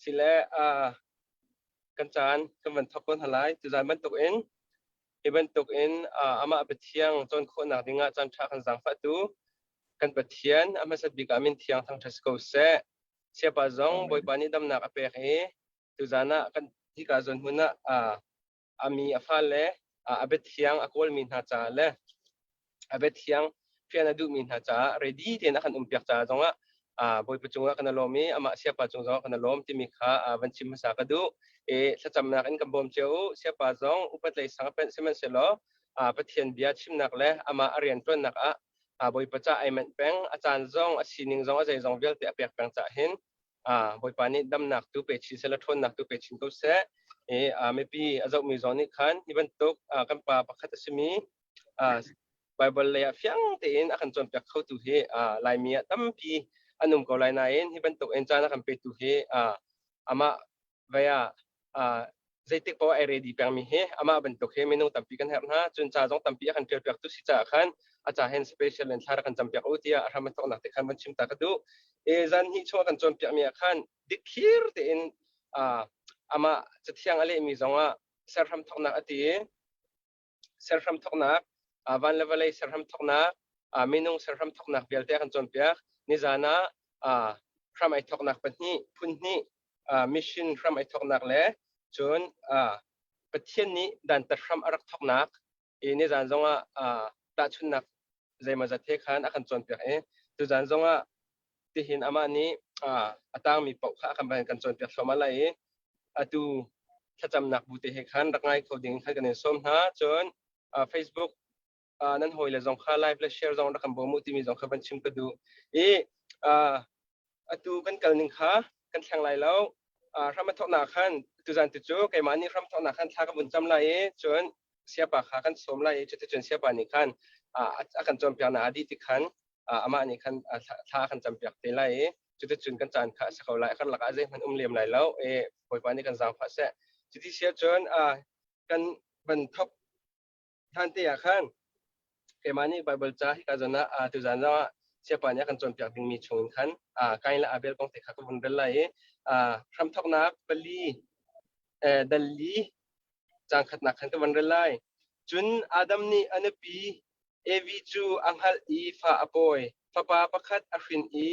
Sile kan caan kan van thawk ko hna lai. Tuzaan bantuk in hi bantuk in amah Pathiang cawn khawhnak dingah caan ṭha kan zaangfahtu kan Pathian a hmasat bik ah min thiang thangṭhat si ko seh. Siapa zong Bawipa nih damnak a pek i tuzaan ah kan hika zawn hmun ah a mi a fale a biathiang a kawlmi hna caah le a biathiang fian a duhmi hna caah ready tein a kan umpiak caah zongah Bawipa cungah kan lawm i amah siapa cung zongah kan lawm timi kha van chim hmasa ka duh. I thlacamnak in kan bawm cio u. Siapa zong upat lei sang penh sihmanhsehlaw Pathian bia chimnak le amah a rian ṭuannak ah Bawipa ca ai manh peng, a caan zong a sining zong a zeizong vialte a pek peng caah hin Bawipa nih damnak tu pe chin seh la ṭhawnnak tu pe chin ko seh. I mipi a zohmi zong nih khan hi bantuk kan pa pakhat a simi Bible lei ah fiang tein a kan cawnpiak khotu hi Laimi ah tampi an um ko lai nain hi bantuk in caan a kan petu hi amah vei ah zeitik paoh ai ready pengmi hi amah bantuk hi minung tampi kan herh hna. Cun ca zong tampi a kan ṭialpiak tu si caah khan a ca hen special in thla rak kan campiak u tiah a hram a thawknak te khan van chim ta ka duh. E zan hnih chung a kan cawnpiakmi ah khan dikthlir tein amah cathiang a lehmi zongah serhram thawknak a ti i serhram thawknak van le vawlei serhram thawknak minung serhram thawknak vialte a kan cawnpiak. Nizan ah hram ai thawknak pahnih phun hnih, mission hram ai thawknak le cun Pathian nih dantat hram a rak thawknak i nizan zongah tahchunhnak zeimawzat he khan a kan cawnpiak i tuzan zongah tihin amah nih a tangmi paoh kha a kan kan cawnpiak thluahmah lai i atu thlacamnak bu te he khan rak ngai kho ding khan kan in sawm hna. Cun Facebook nan hawile zong kha live le share zong rak kan bawm u timi zong kha van chim ka duh i atu kan kal ning kha kan thleng lai lo. Hram a thawknak khan tuzan tu cu keimah nih hram thawknak khan thla ka vun cam lai i cun siapa kha kan sawm lai i cuticun siapa nih khan a kan cawnpiaknak a dih ti khan amah nih khan thla a kan campiak te lai i cuticun kan caan kha a si ko lai. Karlak ah zeihmanh um lem lai lo i Bawipa nih kan zaangfah seh. Cuti si ahcun kan van thawk hlan te ah khan keimah nih Baibal ca hika zawn ah tuzan zongah siapa nih a kan cawnpiak dingmi chungin khan Kain le Abel kong te kha ka vun rel lai i hramthawknak pali dal li caang khatnak khan ka van rel lai. Cun Adam nih a nupi Evi cu a hngalh i fa a pawi. Fapa pakhat a hrin i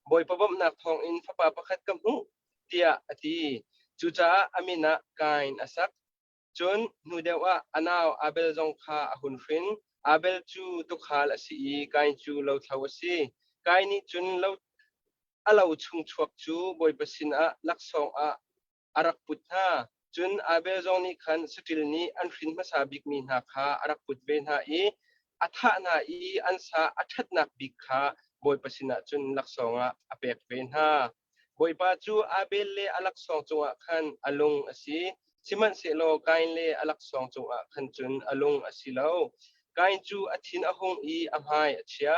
Bawipa bawmhnak thawngin fapa pakhat ka hmuh tiah a ti. Cucaah a min ah Kain a sak. Cun hnu deuh ah a nau Abel zong kha a hun hrin. Abel cu tuukhal a si i Kain cu lothlo a si. Kain nih cun lo a lo chung chuak cu Bawipa sinah laksawng ah a rak put hna. Cun Abel zong nih khan saṭil nih an hrin hmasa bikmi hna kha a rak put ve hna i a thah hna i an sa a ṭhatnak bik kha Bawipa sinah cun laksawng ah a pek ve hna. Bawipa cu Abel le a laksawng cungah khan a lung a si, sihmanhsehlaw Kain le a laksawng cungah khan cun a lung a si lo. Kain cu a thin a hung i a hmai a chia.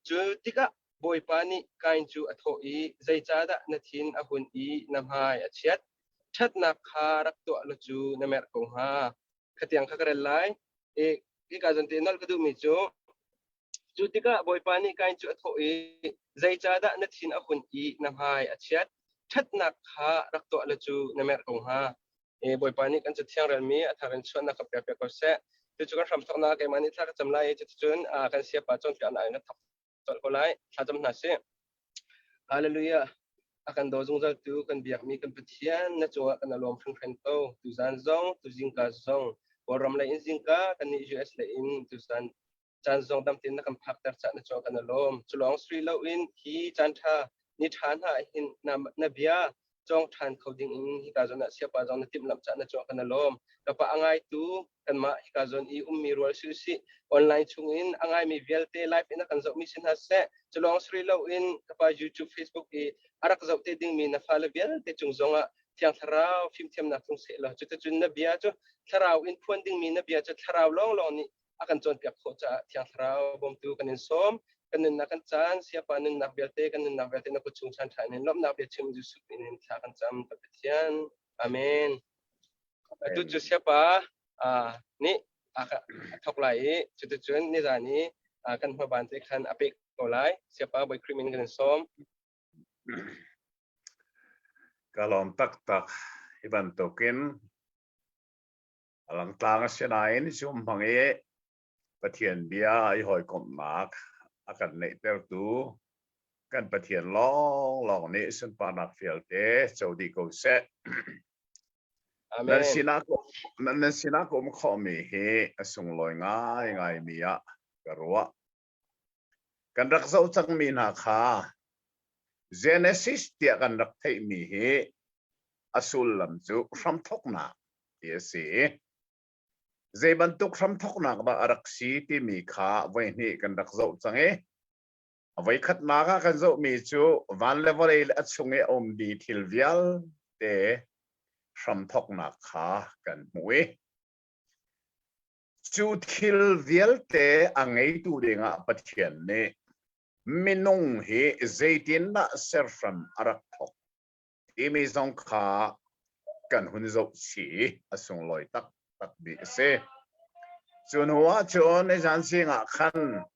Cu tikah Bawipa nih Kain cu a thawh i, Zeicahdah na thin a hun i na hmai a chiat? Ṭhatnak kha rak tuah law cu na merh ko hnga. Khatiang kha ka rel lai. I hika zawn te nolh ka duhmi cu, Cu tikah Bawipa nih Kain cu a thawh i, Zeicahdah na thin a hun i na hmai a chiat? Ṭhatnak kha rak tuah law cu na merh ko hnga. E Bawipa nih kan cathiang relmi a thar in chuahnak ka pek piak ko seh. Cucu kan hramthawknak keimah nih thla ka cam lai i cuticun kan siapa cawnpiaknak in ka thawk colh ko lai. Thla cam hna sih. Hallelujah. A kan daw zungzal tu kan biakmi kan Pathian na cungah kan alawm hringhran ko. Tuzan zong, tuzingka zong, Kawlram lei in zingka, kan nih US lei in tuzan caan zong dam tein na kan phakter cah na cungah kan alawm. Culawng sui loin hi caan ṭha ni ṭha hna hin na, na bia cawng ṭhan kho ding in hika zawn ah siapa zong na timhlamh cah na cungah kan alawm. Kapa a ngaitu kanmah hika zawn i ummi rual si usih online chungin a ngaimi vialte live in a kan zohmi si hna seh. Culawng sui loin kapa YouTube, Facebook i a rak zoh te dingmi na fale vialte cung zongah Thiang Thlarau fimthiamnak tlung seh law cuticun na bia cu thlarau in phuan dingmi na bia cu thlarau lawnglawng nih a kan cawnpiak khawh caah Thiang Thlarau bawmtu kan in sawm. Kan nunnak kan caan, siapa nunnak vialte, kan nunnak vialte na kut chung chan ṭha in lawmhnak bia chim Jesuh min in thla kan cam ka Pathian. Amen. Atu cu siapa nih a thok lai i cuticun nizan i kan hmaban te khan a pek ko lai. Siapa Bawi Khrih min kan in sawm. Ka lawm taktak. Hi bantukin a langtlang a si nain Zoom hmang i Pathian bia i hawikomhnak a kan neihtertu kan Pathian lawnglawng nih sunparnak vialte co dih ko seh. Amen. Nan sinah nan sinah ka um khawhmi hi a sunglawi ngaingaimi ah ka ruah. Kan rak zoh cangmi hna kha Genesis tiah kan rak theihmi hi a sullam cu hramthawknak ti a si. Zei bantuk hramthawknak dah a rak si timi kha voihnih kan rak zoh cang i a voikhatnak ah kan zohmi cu van le vawlei le a chung i a ummi thil vialte hramthawknak kha kan hmuh i Cu thil vialte a ngeitu dingah Pathian nih minung hi zeitindah serhram a rak thawk timi zong kha kan hun zoh chih i a sunglawi taktakmi a si. Cu hnu ahcun nizan zing ah khan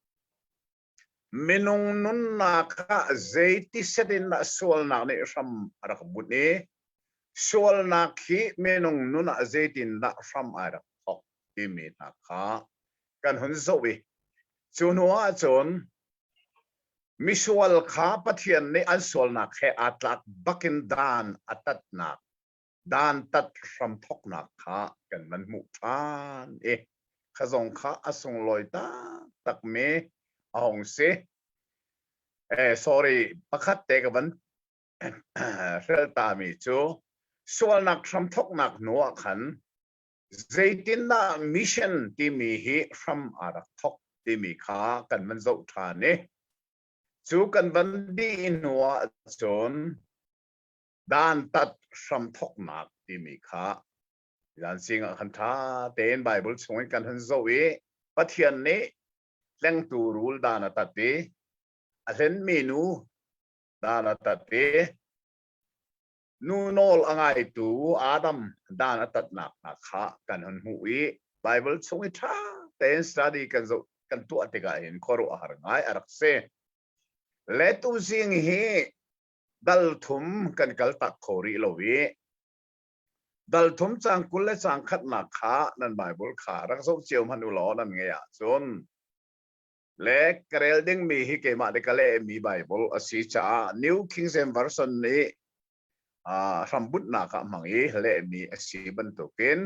minung nunnak ah zeiti set in dah sualnak nih hram a rak bunh i sualnak hi minung nun ah zeitindah hram ai rak thawk timi hna kha kan hun zoh i cu hnu ahcun misual kha Pathian nih an sualnak he aa tlak bakin dan a tatnak dantat hramthawknak kha kan van hmuh ṭhan i kha zong kha a sunglawi taktakmi a hung si. Eh, sorry, pakhat te ka van hreltami cu sualnak hramthawknak hnu ah khan zeitindah mission timi hi hram aa rak thawk timi kha kan van zoh ṭhan i cu kan van dih hnu ah cun dantat hramthawknak timi kha zan ah khan ṭha tein Bible chung in kan hun zoh i Pathian nih tlengtu rul dan a tat i a hlenmi nu dan a tat i nu nawl a ngaitu Adam dan a tatnak hna kha kan hun hmuh i Bible chung i ṭha tein study kan zoh kan tuah tikah hin khuaruah har ngai a rak si. Le tuzing hi dal thum kan kal tak kho rih lo i dal thum cang 20 le cang khatnak kha nan Bible kha rak zoh cio hmanh u law nan ngei ahcun le ka rel dingmi hi keimah le ka lehmi Bible a si caah New King James Version nih hrambunhnak ah hmang i lehmi a si bantukin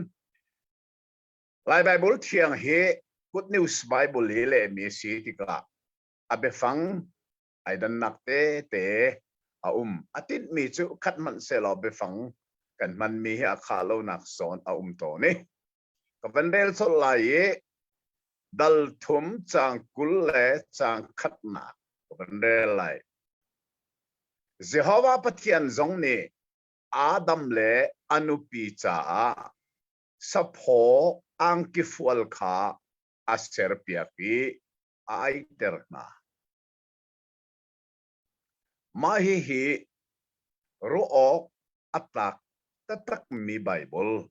Lai Bible thiang hi Good News Bible hi lehmi a si tikah a biafang ai dannak tete a um. A tinhmi cu khat hmanh sehlaw biafang kan hmanmi hi a khah lonak zawn a um tawn i ka van rel colh lai i dal thum caang 20 le caang khatnak ka van rel lai. Jehovah Pathian zong nih Adam le a nupi caah saphaw angkifual kha a serpiak i a aiter hna. Mah hihi ruah awk a tlak taktakmi Baibal,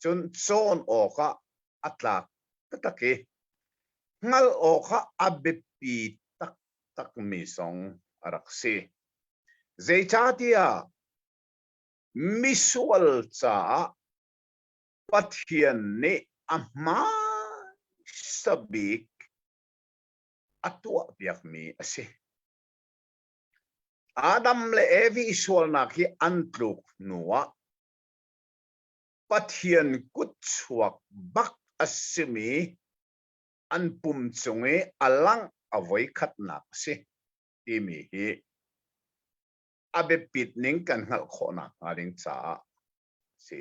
cun cawn awkah a tlak taktak i hngalh awkah a biapi taktakmi zong a rak si. Zeicahtiah misual caah Pathian nih a hmaisa bik a tuahpiakmi a si. Adam le Evi sualnak hi an tluk hnuah Pathian kutchuak bak a simi an pum cung i a langh a voikhatnak a si timi hi a biapit ning kan hngalh khawhnak hnga ding caah si.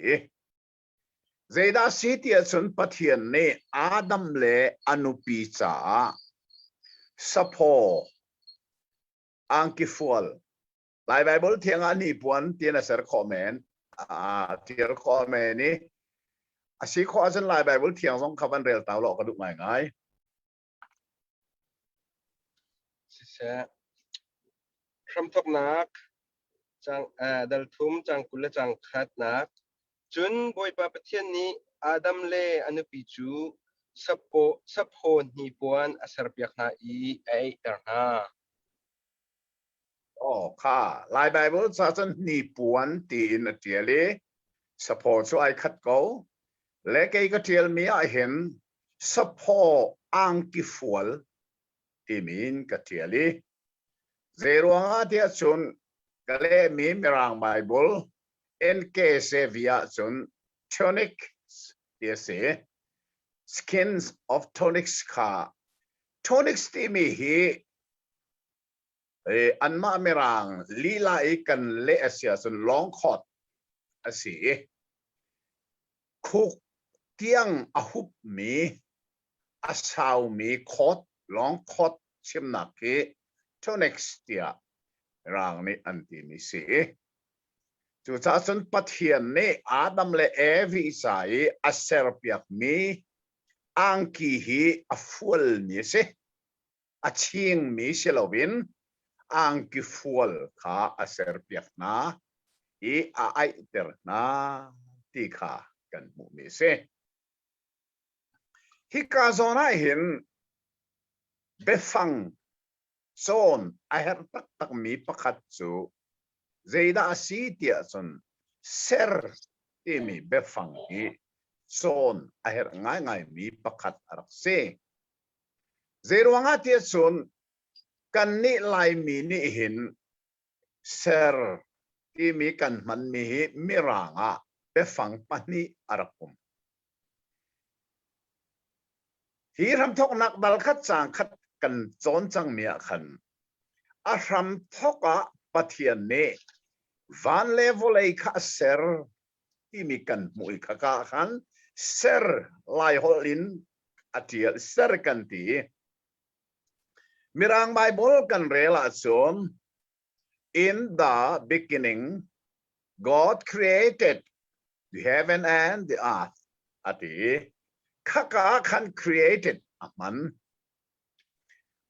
Zeidah si ti ahcun Pathian nih Adam le a nupi caah saphaw, angkifual, Lai Baibal thiang ah hnipuan tiin a ser khawh men, a tial khawh men i a si khawh ahcun Lai Baibal thiang zong kha van rel tau law ka duh ngaingai. Siseh, hramthawknak cang dal thum cang 20 le cang khatnak. Cun Bawipa Pathian nih Adam le a nupi cu saphaw hnipuan a serpiak hna i a eihter hna. Oh, kha Lai Bible ca cun hnipuan tiin a ṭial i saphaw cu ai khat ko. Le kei ka ṭialmi ah hin saphaw angki fual timi in ka ṭial i zeiruangah tiah cun ka lehmi Mirang Bible NKJV ah cun tunic ti a si. Skins of tunics kha tunics timi hi anmah Mirang lila i kan leh a si ahcun long coat a si i khuk tiang a hupmi a saumi coat long coat chimnak hi tunics tiah Mirang nih an timi si. Cucaah cun Pathian nih Adam le Evi ca i a serpiakmi angki hi a fualmi a si. A chingmi si loin angki fual kha a serpiak hna i a aihter hna ti kha kan hmuhmi a si. Hika zawn ah hin biafang cawn a herh taktakmi pakhat cu zeidah a si tiah cun ser timi biafang hi cawn a herh ngaingaimi pakhat a rak si. Zeiruangah tiah cun kannih Laimi nih hin ser timi kan hmanmi hi Mirang ah biafang pahnih a rak um. Hi hramthawknak dal khat caang khat kan cawn cangmi ah khan a hramthawk ah Pathian nih van le vawlei kha a ser timi kan hmuh i khaka ah khan ser Laiholh in a ṭial ser kan ti. Mirang Baibal kan rel ahcun in the beginning God created the heaven and the earth a ti. Khaka khan created a hman.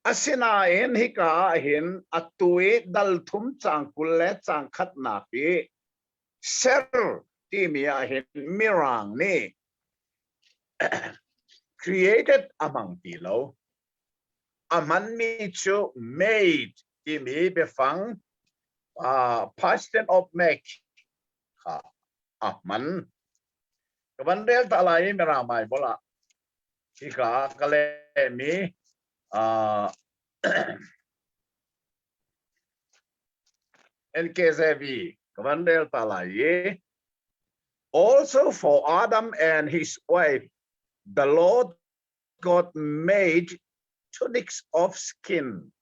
Asinain hika ah hin atu i dal thum cang 20 le cang khatnak i ser timi ah hin Mirang nih created a hmang ti lo. A hmanmi cu made timi biafang past tense of make kha a hman. Ka van rel ta lai i Mirang Bible ah hika ka lehmi NKJV ka van rel ta lai i Also for Adam and his wife, the Lord God made tunics of skin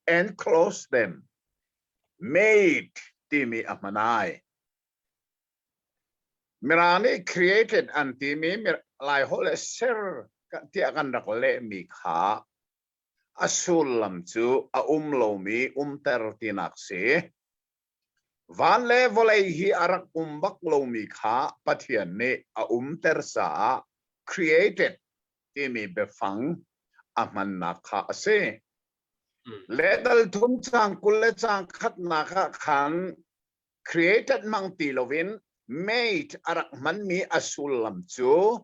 and clothed them. Made timi a hmanai. Mirang nih created an timi Laiholh le ser tiah kan rak lehmi kha a sullam cu a um lomi umter tinak si. Van le vawlei hi a rak um bak lomi kha Pathian nih a umter caah created timi biafang a hmannak kha a si. Le dal thum caang 20 le caang khatnak ah khan created hmang ti loin made a rak hmanmi a sullam cu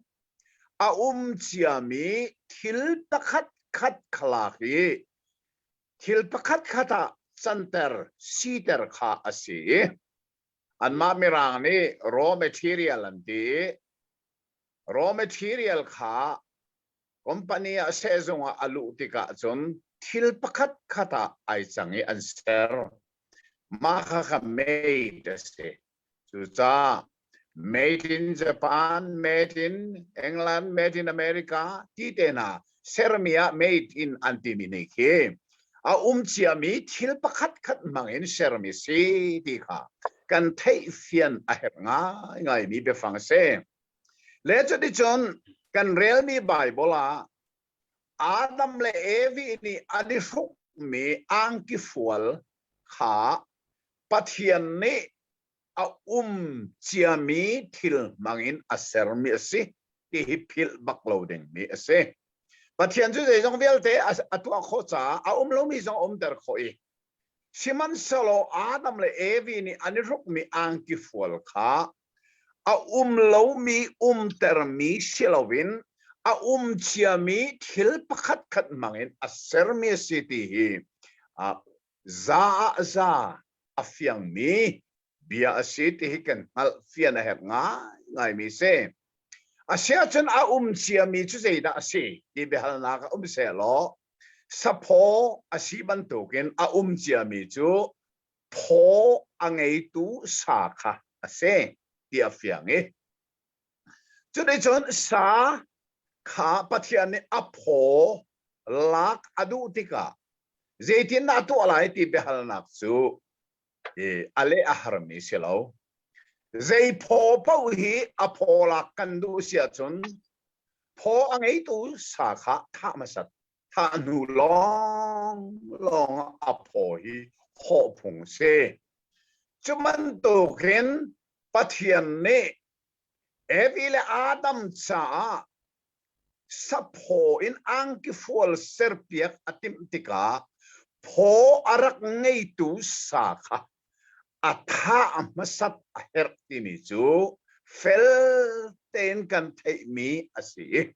a um ciami thil pakhat khat khalak i thil pakhatkhat ah canter siter kha a si i anmah Mirang nih raw material an ti i raw material kha company ah sehzung ah a luh tikah cun thil pakhatkhat ah ai cang i an ser. Mah kha kha made a si. Cucaah made in Japan, made in England, made in America ti te hna sermi ah made in an timi nih khi a um ciami thil pakhat khat hmang in sermi si ti kha kan theih fian a herh ngaingaimi biafang a si. Le cuticun kan relmi Bible ah Adam le Evi nih an i hrukmi angki fual kha Pathian nih a um ciami thil hmangin a sermi a si ti hi philh bak lo dingmi a si. Pathian cu zeizong vialte a tuah khawh caah a um lomi zong a umter khawh i sihmanhsehlaw Adam le Evi nih an i hrukmi angki fual kha a um lomi umtermi si loin a um ciami thil pakhatkhat hmangin a sermi a si ti hi. Za ah za a fiangmi bia a si ti hi kan hngalh fian a herh ngaingaimi si. Asiahcun a um ciami cu zeidah a si ti biahalnak ah um sehlaw saphaw a si bantukin a um ciami cu phaw a ngeitu sa kha a si ti a fiang i cuticun sa kha Pathian nih a phaw lak a duh tikah zeitindah a tuah lai ti biahalnak cu a leh a harmi si lo. Zei phaw paoh hi a phaw lak kan duh si ahcun phaw a ngeitu sa kha thah hmasat thah hnu lawng lawng a phaw hi hawh phung si. Cu bantukin Pathian nih Evi le Adam caah saphaw in angki fual serpiak a timh tikah phaw a rak ngeitu sa kha a thah hmasat a herh timi cu fel tein kan theihmi a si.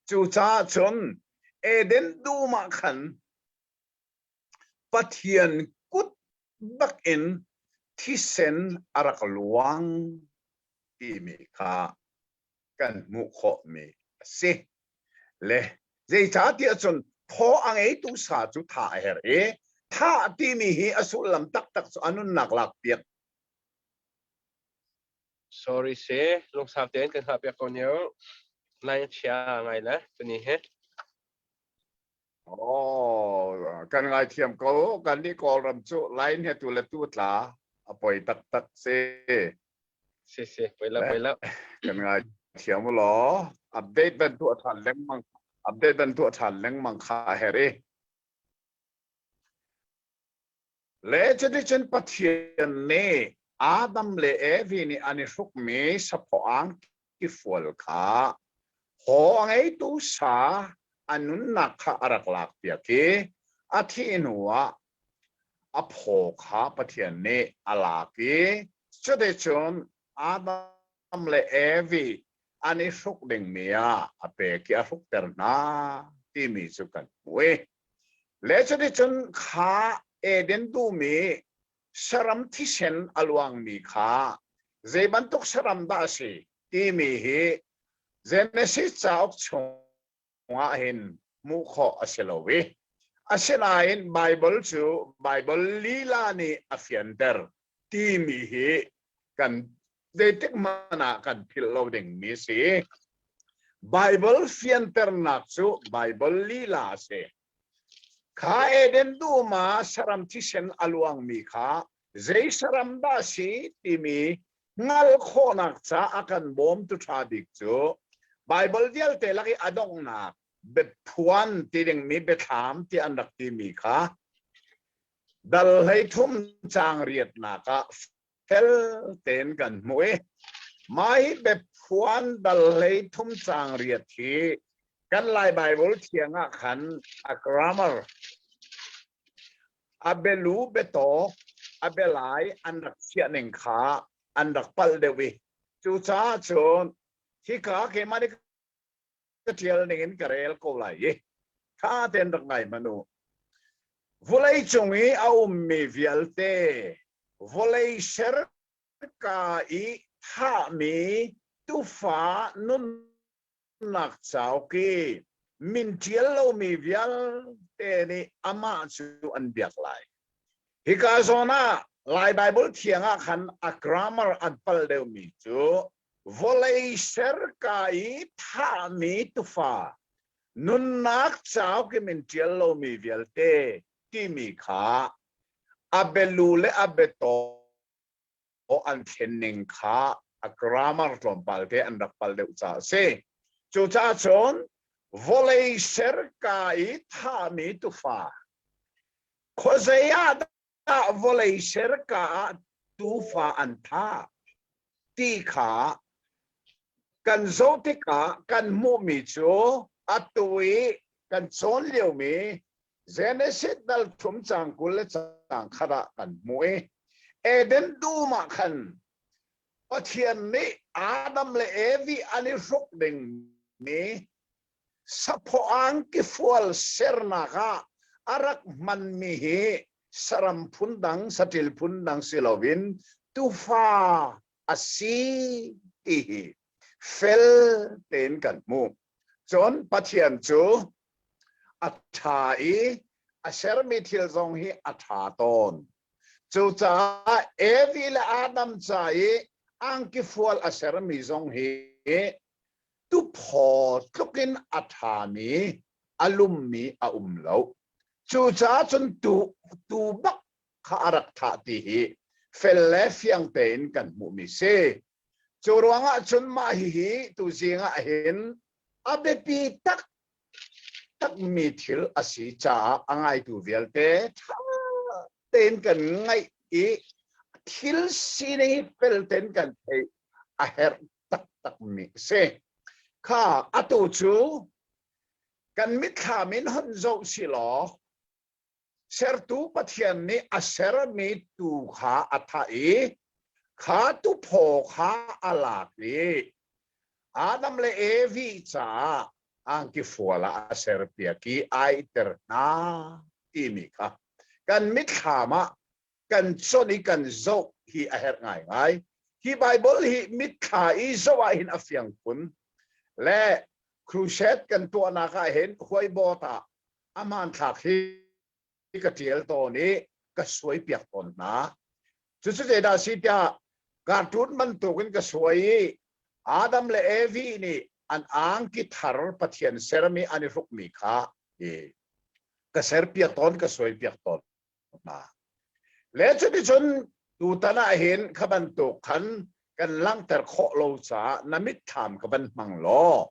Cucaah cun Eden dum ah khan Pathian kut bak in thisen a rak luang timi kha kan hmuh khawhmi a si. Le zeicahtiah cun thaw a ngeitu sa cu thah a herh i thah timi hi a sullam taktak cu a nunnak lak piak. Sorry se lungsau tein kan hngah piak ko niu. Nai chia ngai le tuni he. Oh, kan ngaithiam ko. Kan nih Kawlram cu line he tu le tu tla a poi taktak si. Si si, poi la poi la. Kan ngaithiam law update ban tuah than lengmang update ban tuah than lengmang kha a herh i. Le cuticun Pathian nih Adam le Evi nih an i hrukmi saphaw angki fual kha haw a ngeitu sa a nunnak kha a rak lakpiak i a thih hnuah a phaw kha Pathian nih a lak i cuticun Adam le Evi an i hruk dingmi ah a pek i a hrukter hna timi cu kan hmuh i Le cuticun kha Eden dum i saram thisen a luangmi kha zei bantuk saram dah a si timi hi Genesis cauk chungah hin hmuh khawh a si lo i asinain Baibal cu Baibal lila nih a fianter timi hi kan zeitik hmanh ah kan philh lo dingmi a si. Baibal fianternak cu Baibal lila a si. Kha Eden dum ah saram thisen a luangmi kha zei saram dah a si timi hngalh khawhnak ca a kan bawmtu ṭha bik cu Baibal vialte lak i a donghnak biaphuan ti dingmi biathlam ti an rak timi kha dal 13 caang riatnak ah fel tein kan hmuh i mah hi biaphuan dal 13 caang riat hi kan Lai Baibal thiang ah khan a grammar a belu biataw a bialai an rak chiah ning kha an rak palh deuh i cucaah cun hika keimah nih ka ṭial ning in ka rel ko lai i ṭha tein rak ngai hmanh u. Vawlei cung i a ummi vialte vawlei serka i thahmi tufa nunnak cauk i min ṭial lomi vialte nih amah cu an biak lai. Hika zawn ah Lai Baibal thiang ah khan a grammar an pal deuhmi cu vawlei serka i thahmi tufa nunnak cauk i min ṭial lomi vialte timi kha a bialu le a biataw an thlen ning kha a grammar tlawmpal te an rak pal deuh caah a si. Cucaah cun vawlei serka i thahmi tufa khuazei ah dah vawlei serka ah tufa an thah ti kha kan zoh tikah kan hmuhmi cu atu i kan cawn liomi Genesis dal thum caang 20 le caang khat ah kan hmuh i Eden dum ah khan Pathian nih Adam le Evi an i hruk dingmi saphaw angki fual sernak ah a rak hmanmi hi. saram phundang, saṭil phundang si loin tuufa a si ti hi fel tein kan hmuh. Cun Pathian cu a ṭha i a sermi thil zong hi a ṭha tawn. Cucaah Evi le Adam ca i angki fual a sermi zong hi tuphaw tlukin a ṭhami a lummi a um lo. Cucaah cun tu bak kha a rak thah ti hi fel le fiang tein kan hmuhmi si. Cu ruangah cun mah hihi tuzing ah hin a biapi taktakmi thil a si caah a ngaitu vialte ṭha tein kan ngaih i thil sining hi fel tein kan theih a herh taktakmi a si. Kha atu cu kan mitthlam in hon zoh si law sertu Pathian nih a sermi tuu kha a thah i kha tuphaw kha a lak i Adam le Evi caah angki fual ah a serpiak i aiter hna timi kha kan mitthlam ah kan conh i kan zoh hi a herh ngaingai. Hi Bible hi mitthla i zoh ah hin a fiang khun. Le crusade kan tuahnak ah hin huaibawt ah a hmanthlak hi ka ṭial tawn i ka suai piak tawn hna. Cucu zeidah si tiah cartoon bantukin ka suai i Adam le Evi nih an angki thar Pathian sermi an i hrukmi kha ka serpiak tawn ka suai piak tawn hna. Le cuticun tutan ah hin kha bantuk khan kan langhter khawh lo caah na mitthlam ka van hmang law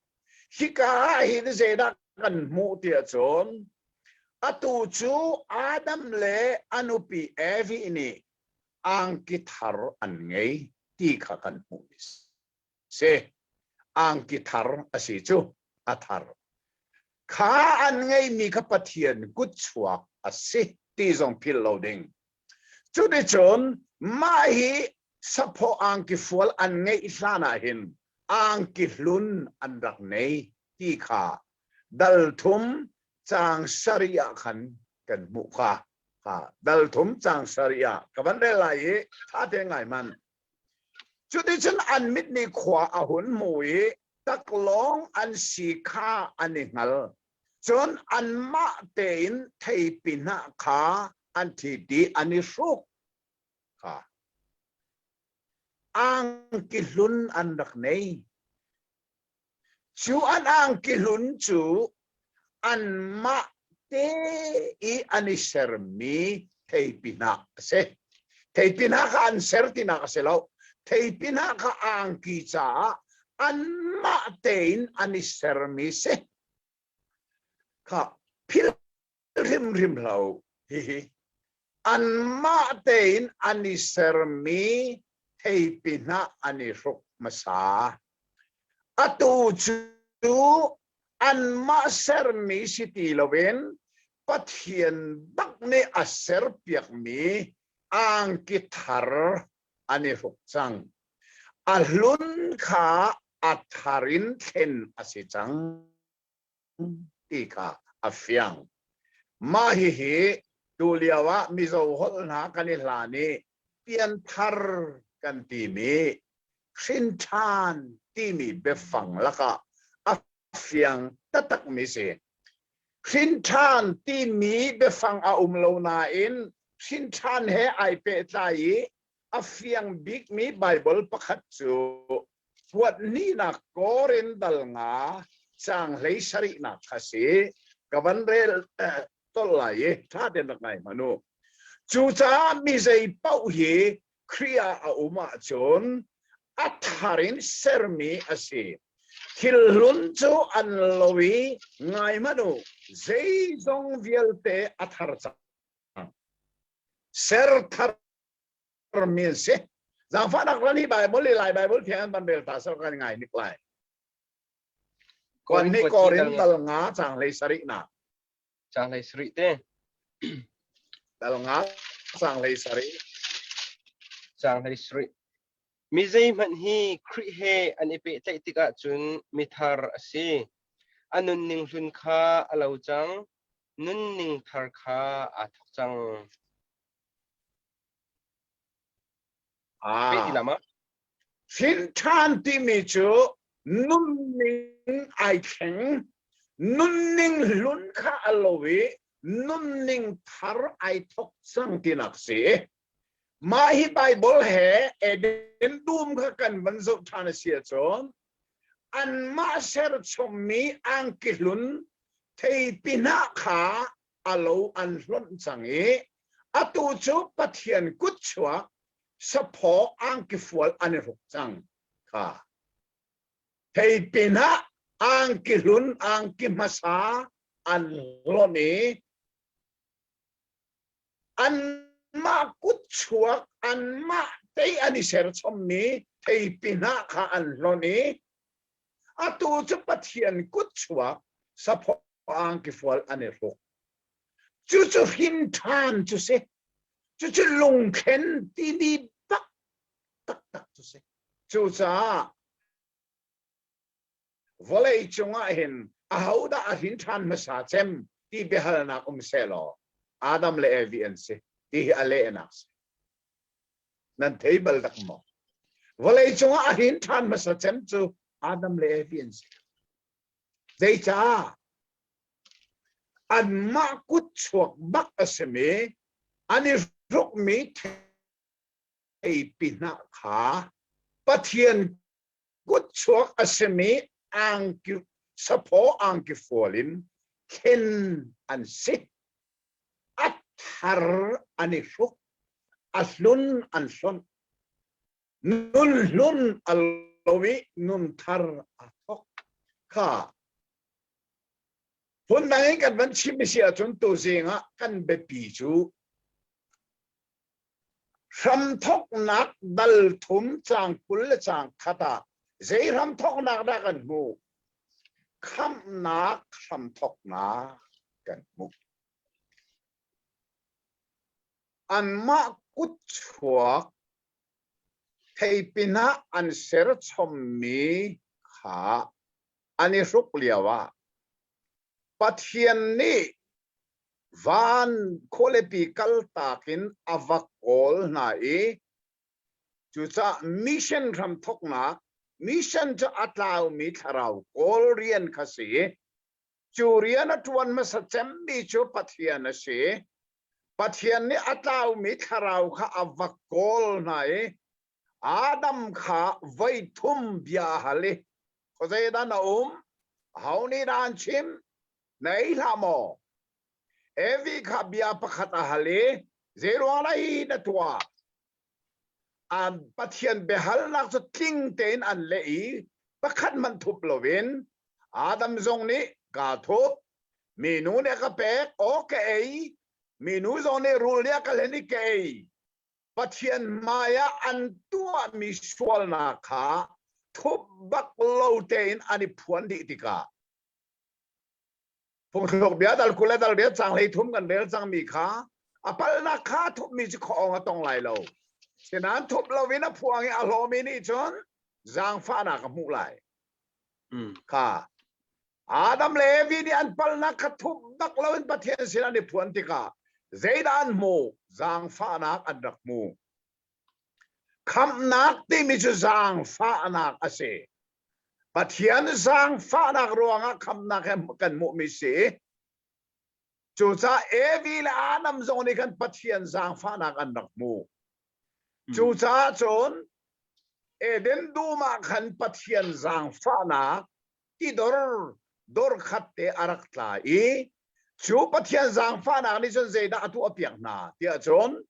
hika ah hin zeidah kan hmuh tiah cun atu cu Adam le a nupi Evi nih angki thar an ngei ti kha kan hmuh si. Angki thar a si cu a thar kha an ngeimi kha Pathian kutchuak a si ti zong philh lo ding. Cuticun mah hi saphaw angki fual an ngeih hlan ah hin angki hlun an rak nei ti kha dal thum caang sarih ah khan kan hmuh kha. Kha dal thum caang sarih ah ka van rel lai i ṭha tein ngai hmanh. Cuticun an mit nih khua a hun hmu i taklawng an si kha an i hngal. Cun anmah tein theipi hnah kha an ṭhit i an i hruk kha. Angki hlun an rak nei. Cu an angki hlun cu anmah te i an i sermi theipi hnah a si. Theipi hnah kha an ser tinak a si lo. Theipi hnah kha angki caah anmah tein an i sermi si. Kha philh hrimhrim hlah hihi anmah tein an i sermi theipi hnah an i hruk hmasa. Atu cu anmah sermi si ti loin Pathian bak nih a serpiakmi angki thar an i hruk cang. A hlun kha a thar in thlen a si cang. ti kha a fiang. Mah hihi tulio ah Mizo holh hna kan i hlan i pianthar kan timi hrinṭhan timi biafang lakah a fiang taktakmi si. Hrinṭhan timi biafang a um lo nain hrinṭhan he ai pehtlai i a fiang bikmi Baibal pakhat cu Huathnihnak Korin dal nga caang hlei sarihnak kha si. Ka van rel tolh lai i ṭha tein rak ngai hmanh u. Cucaah mi zei paoh hi Khrih ah a um ahcun a thar in sermi a si. Thil hlun cu an lo i ngai hmanh u, zeizong vialte a thar cang. Ser thar mi an si. Zaangfahnak ran hi Bible i Lai Bible thiang an van rel ta sal kan ngai nik lai. Kon ni Korin dal nga caang hlei sarih na. Caang hlei sarih te. Dal nga caang hlei sarih. Caang hlei sarih. Mi zeihmanh hi Khrih he an i pehtlaih tikah cun mithar a si. A nunning hlun kha a lo cang, nunning thar kha aa thawk cang. Peh ti la ma? Hrin ṭhan timi cu nunning ai thleng, nunning hlun kha a lo i nunning thar ai thok cang tinak si. Mah hi Bible he Eden dum kha kan van zoh ṭhan a si ahcun anmah serchommi angki hlun theipi hnah kha a lo an hlonh cang i atu cu Pathian kutchuak saphaw angki fual an i hruk cang kha. Theipi hnah angki hlun angki hmasa an hlonh i anmah kutchuak anmah tei an i serchommi theipi hnah kha an hlonh i atu cu Pathian kutchuak saphaw angkifual an i hruk. Cucu hrin ṭhan cu si. Cucu lungthlen timi bak taktak cu si. Cucaah vawlei cungah hin ahodah a hrin ṭhan hmasa cem ti biahalnak um sehlaw Adam le Evi an si ti hi a lehnak si. Nan thei bal dak maw? Vawlei cungah a hrin ṭhan hmasa cem cu Adam le Evi an si. Zeicah? Anmah kut chuak bak a simi an i hrukmi theipi hnah kha Pathian kutchuak a simi angki saphaw angki fual in thlen an si. A thar an i hruk, a hlun an hlonh. Nun hlun a lo i nun thar a thok. Kha phundang in kan van chim si ahcun tuzing ah kan biapi cu Hramthawknak dal thum caang 20 le caang khat ah zei hramthawknak dah kan hmuh? Khamhnak hramthawknak kan hmuh. Anmah kutchuak theipin ah an serchommi kha an i hruk lioah Pathian nih van khualipi kaltak in a va kawl hna i cucaah mission hramthawknak mission cu a tlaumi thlarau kawl rian kha si. Cu rian a ṭuan hmasa cemmi cu Pathian a si. Pathian nih a tlaumi thlarau kha a va kawl hna i Adam kha voi thum bia a hal i khuazei dah na um? Aho nih dah an chimh? Na ei hlah maw? Evi kha bia pakhat a hal i zeiruang dah hi na tuah? An Pathian biahalnak cu tling tein an leh i pakhat hmanh thup loin Adam zong nih kaa thup, minu nih a ka pek, aw ka ei, minu zong nih rul nih a ka hlen i ka ei. Pathian hmaiah an tuahmi sualnak kha thup bak lo tein an i phuan dih tikah phungthluk bia dal 20 le dal riat caang 33 kan rel cangmi kha a palhnak kha thupmi cu khuaawng a tong lai lo. Sinain thup loin a phuang i a hlawmi nih cun zaangfahnak a hmuh lai. Kha Adam le Evi nih an palhnak kha thup bak loin Pathian sin an i phuan tikah zeidah an hmuh? Zaangfahnak an rak hmu. Khamhnak timi cu zaangfahnak a si. Pathian zaangfahnak ruangah khamhnak he kan hmuhmi si. Cucaah Evi le Adam zong nih khan Pathian zaangfahnak an rak hmu. Cucaah cun Eden dum ah khan Pathian zaangfahnak tidor dor khat te a rak tla i cu Pathian zaangfahnak nih cun zeidah a tuahpiak hna tiah cun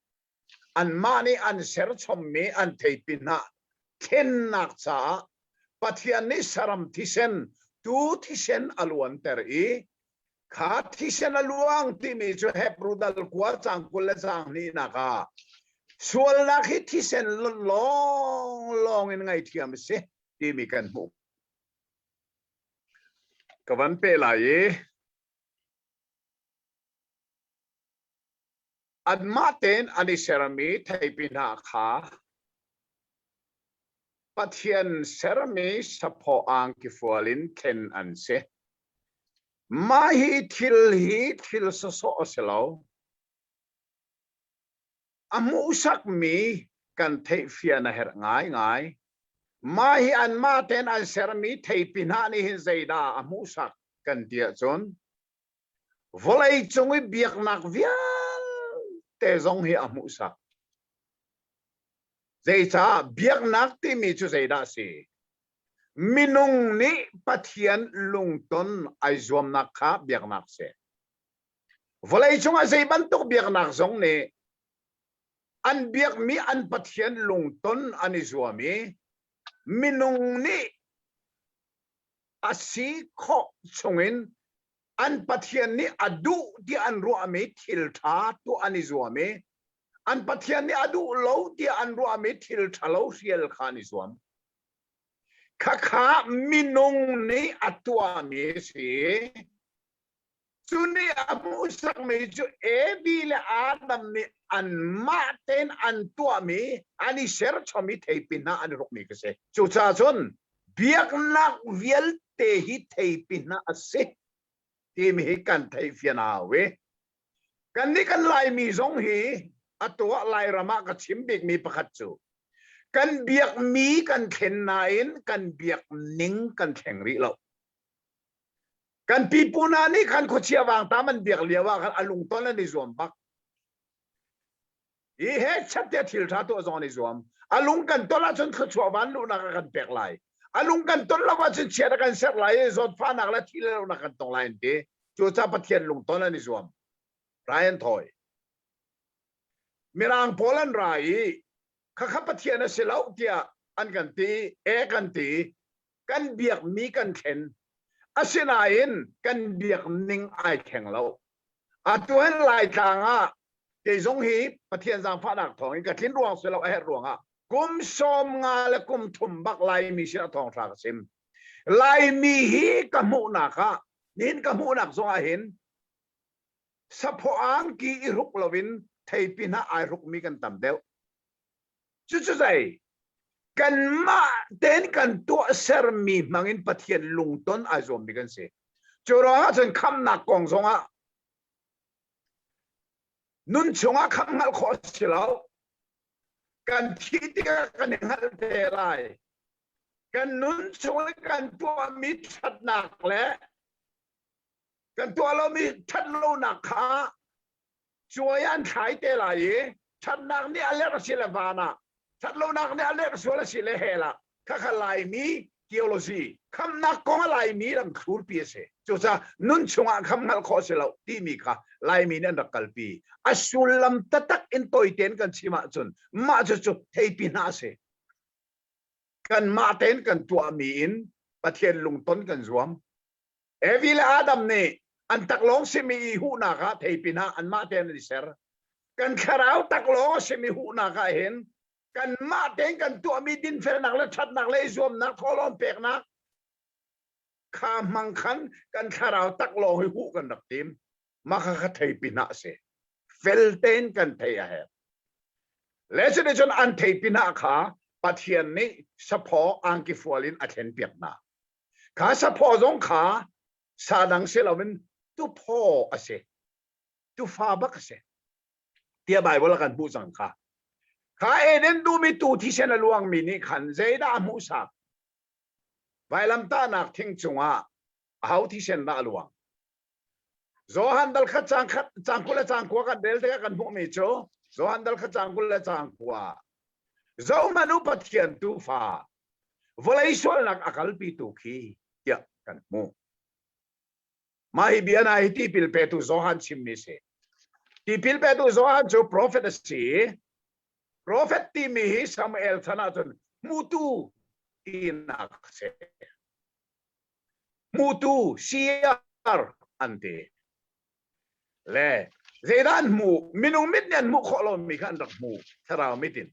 anmah nih an serchommi an theipi hnah thlennak caah Pathian nih saram thisen tuu thisen a luanter i kha thisen a luang timi cu Hebru dal kua caang 20 le caang hnihnak ah sualnak hi thisen lawng lawng in ngaihthiam a si timi kan hmuh. Ka van pe lai i anmah tein an i sermi theipi hna kha Pathian sermi saphaw angki fual in thlen an si. Mah hi thil hi thil sawsawh a si lo. A hmuhsakmi kan theihfian a herh ngaingai. Mah hi anmah tein an sermi theipi hna nih hin zeidah a hmuhsak kan ti ahcun vawlei cung i biaknak vialte zong hi a hmuhsak. Zeicah biaknak timi cu zeidah a si? Minung nih Pathian lungton ai zuamnak kha biaknak si. Vawlei cungah zei bantuk biaknak zong nih an biakmi an Pathian lungton an i zuam i minung nih a si khawh chungin an Pathian nih a duh tiah an ruahmi thil ṭha tuah an i zuam i an Pathian nih a duh lo tiah an ruahmi thil ṭhalo hrial kha an i zuam. Khakha minung nih a tuahmi a si. Cu nih a hmuhsakmi cu Evi le Adam nih anmah tein an tuahmi, an i serchommi theipi hna an i rukmi ka si. Cucaah cun biaknak vialte hi theipi hna a si timi hi kan theihfian a hau i kannih kan Laimi zong hi atu ah Lairam ah ka chim bikmi pakhat cu kan biakmi kan thlen nain kan biak ning kan thleng rih lo. Kan pipu hna nih khan khuachia vangtam an biak lio ah khan a lungton an i zuam bak. Hi he chat te thil tha tuah zong an i zuam. A lung kan ton ahcun thluachuah van luhnak a kan pek lai. A lung kan ton lo ahcun chiat a kan serh lai i zawtfahnak le thi le lonak kan tong lai an ti. Cucaah Pathian lungton an i zuam. Rai an thawi. Mirang pawl an ra i khakha Pathian a si lo tiah an kan ti, e kan ti. Kan biakmi kan thlen. Asinain kan biak ning ai thleng lo. Atu hin Laitlang ah kei zong hi Pathian zaangfahnak thawng in ka tlin ruang si lo a herh ruangah kum 50 le kum thum bak Laimi sin a thawngṭha ka chim. Laimi hi ka hmuhnak ah nihin ka hmuhnak zong ah hin saphaw angki i hruk loin theipi hna ai hrukmi kan tam deuh. Cucu zei? Kanmah tein kan tuahsermi hmangin Pathian lungton ai zuammi kan si. Cu ruangah cun khamnak kong zongah nun chungah khamh hngalh khawh a si lo. Kan thih tikah kan i hngalh te lai. Kan nun chung i kan tuahmi ṭhatnak le kan tuah lomi ṭhatlonak kha cuai an thlai te lai i ṭhatnak nih a lerh a si le van ah ṭhatlonak nih a lerh sual a si le hell ah khakha Laimi theology khamnak kong a Laimi ram thlurpi a si. Cucaah nun chungah kham hngalh khawh si lo timi kha Laimi nih an rak kalpi. A sullam taktak in tawitein kan chim ahcun mah cucu theipi hna a si. Kanmah tein kan tuahmi in Pathian lungton kan zuam. Evi le Adam nih an taklawng simi i huhnak ah theipi hna anmah tein an i ser. Kan thlarau taklawng a simi huhnak ah hin kanmah tein kan tuahmi dinfelnak le ṭhatnak le i zuamnak thawhlawm peknak kha hmang khan kan thlarau taklawng hi huh kan rak tim. Mah kha kha theipi hna a si. Fel tein kan thei a herh. Le cuticun an theipi hna kha Pathian nih saphaw angki fual in a thlenpiak hna. Kha saphaw zong kha sa dang si loin tuphaw a si. Tufa bak a si. Tiah Baibal a kan hmuh cang kha. Kha Eden dum i tu thisen a luangmi nih khan zeidah a hmuhsak? Vailamtahnak thing cungah aho thisen dah a luang? Johan dal khat cang khat cang 20 le cang 9 kan rel tikah kan hmuhmi cu Johan dal khat cang 20 le cang 9 Zohhmanh u Pathian tuufa vawlei sualnak a kalpitu khi tiah kan hmuh. Mah hi bia hna hi tipil petu Johan chimmi si. Tipil petu Johan cu profet a si. Profet timi hi Samuel chan ahcun hmutu tinak a si. Hmutu seer an ti. Le zeidah an hmuh? Minung mit nih an hmuh khawh lomi kha an rak hmuh thlarau mit in.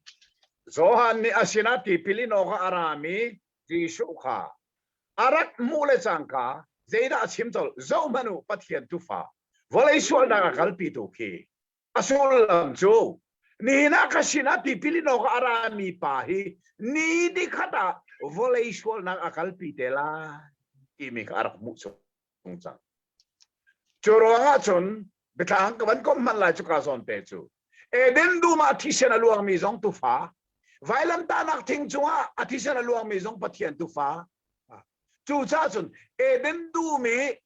Johan nih a sinah tipil in awkah a rami Jesuh kha a rak hmuh le cangka zeidah a chim colh? Zohhmanh u, Pathian Tuufa, vawlei sualnak a kalpitu khi. A sullam cu nihin ah ka sinah tipil in awkah a rami pa hi ni nikhat ah vawlei sualnak a kalpi te lai timi kha a rak hmuh chung cang. Cu ruangah cun biatlang ka van komh hmanh lai cu ka zawn te cu Eden dum ah thisen a luangmi zong tufa. Vailamtahnak thing cungah a thisen a luangmi zong Pathian tufa. Cucaah cun Eden dum i